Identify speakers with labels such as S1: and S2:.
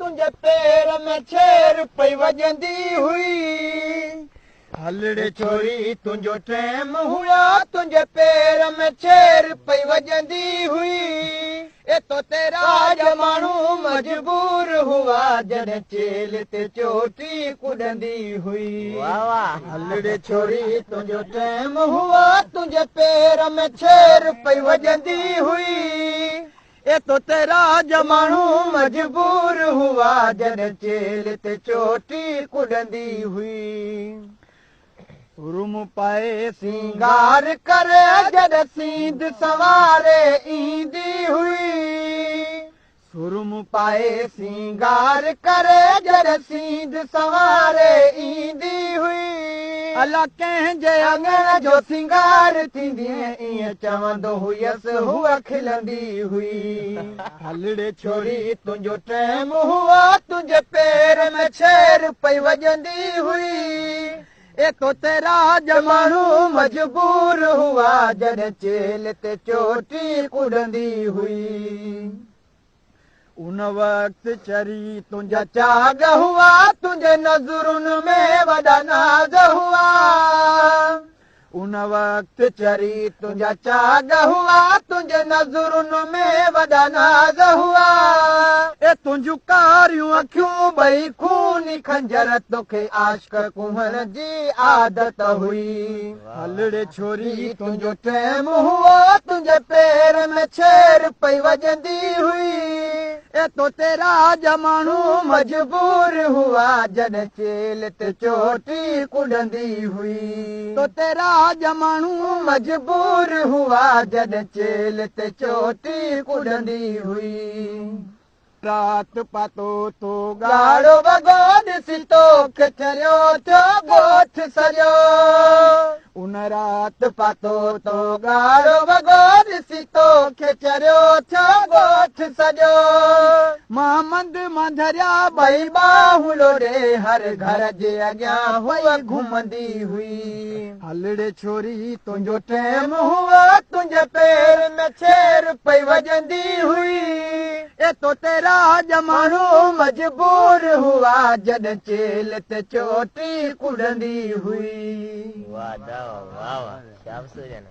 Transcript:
S1: تنهنجي پير ۾ ڇير پئي وڄندي هئي. هلڙي ڇوري تنهنجو ٽيم هيا تنهنجي پير ۾ ڇير پئي وڄندي هئي. اي تو تي راڄ ماڻهو مجبور هئا جڏهن چيلهه تي چوٽي ڪڏندي هئي. هلڙي ڇوري تنهنجو ٽيم هئا تنهنجي پير ۾ ڇير پئي وڄندي هئي. اي تو تي راڄ ماڻهو مجبور هئا جڏهن چيلهه تي چوٽي ڪڏندي هئي. روم پائي سينگار ڪري جڏهن سينڌ سنواري ايندي هئي. سرم پائي سينگار ڪري جڏهن سينڌ سنواري ايندي هئي. الا ڪنهن جي اڱڻ جو سينگار ٿيندينء ائين چوندو هيس هوء کلندي هئي. هلڙي ڇوري تنهنجو ٽيم هئا تنهنجي پير ۾ ڇير پئي وڄندي هئي. اي تو تي راڄ ماڻهو مجبور هئا جڏهن چيلهه تي چوٽي ڪڏندي هئي. ان وقت چري تنهنجا چاڳ هئا تنهنجي نظرن ۾ وڏا ناز هئا. ان وقت چري تنهنجا چاڳ هئا تنهنجي نظرن ۾ وڏا ناز هئا. اي تنهنجون ڪاريون اکيون ٻئي خوني خنجر توکي عاشق ڪوهڻ جي عادت هئي. هلڙي ڇوري تنهنجو ٽيم هئو تنهنجي پير ۾ ڇير پئي وڄندي هئي. اي تو تي راڄ ماڻهو مجبور هئا جڏهن چيلهه تي چوٽي ڪڏندي هئي. تو تي راڄ ماڻهو مجبور هئا جڏهن چيلهه تي چوٽي ڪڏندي هئي. رات پاتو تو ڳاڙهو وڳو ڏسي توکي چريو ٿيو ڳوٺ سڄو. ان رات پاتو تو ڳاڙهو وڳو ڏسي توکي چريو ٿيو ڳوٺ سڄو. مان مند مان ڌريا ٻئي ٻانهون لوڏي هر گهر جي اڳيان هوء گهمندي هئي. هلڙي ڇوري تنهنجو ٽيم هئو تنهنجي پير ۾ ڇير پئي وڄندي هئي. اي تو تي راڄ ماڻهو مجبور هئا جڏهن چيلهه تي چوٽي ڪڙندي هئي.
S2: واه دا واه واه شابس هجن.